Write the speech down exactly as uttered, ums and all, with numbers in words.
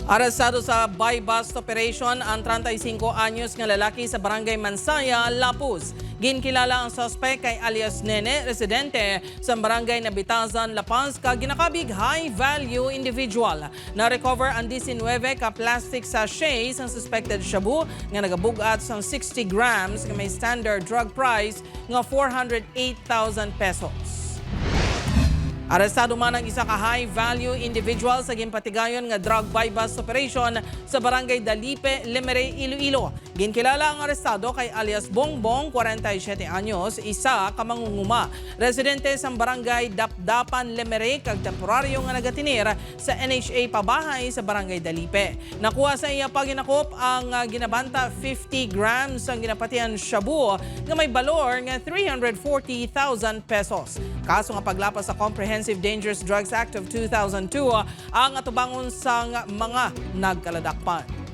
Arestado sa buy-bust operation ang treinta y cinco anyos nga lalaki sa Barangay Mansaya, Lapuz. Ginkilala ang suspek kay alias Nene, residente sa Barangay Nabitazan, La Paz, kag ginakabig high-value individual. Na-recover ang diecinueve ka plastic sachets sang suspected shabu nga nagabug-at sang sixty grams nga may standard drug price nga four hundred eight thousand pesos. Arestado man ang isa ka high-value individual sa ginpatigayon nga drug buy-bust operation sa Barangay Dalipe, Lemery, Iloilo. Ginkilala ang arestado kay alias Bongbong, kwarenta y siyete anyos, isa ka mangunguma, residente sang Barangay Dapdapan, Lemery, kag temporaryo nga nagatinir sa N H A pabahay sa Barangay Dalipe. Nakuha sa iya paghinakop ang, ah, ginabanta fifty grams sang ginapatihan shabu nga may balor nga three hundred forty thousand pesos. Kaso nga paglapas sa Comprehensive Dangerous Drugs Act of two thousand two ang atubangon sang mga nagkaladakpan.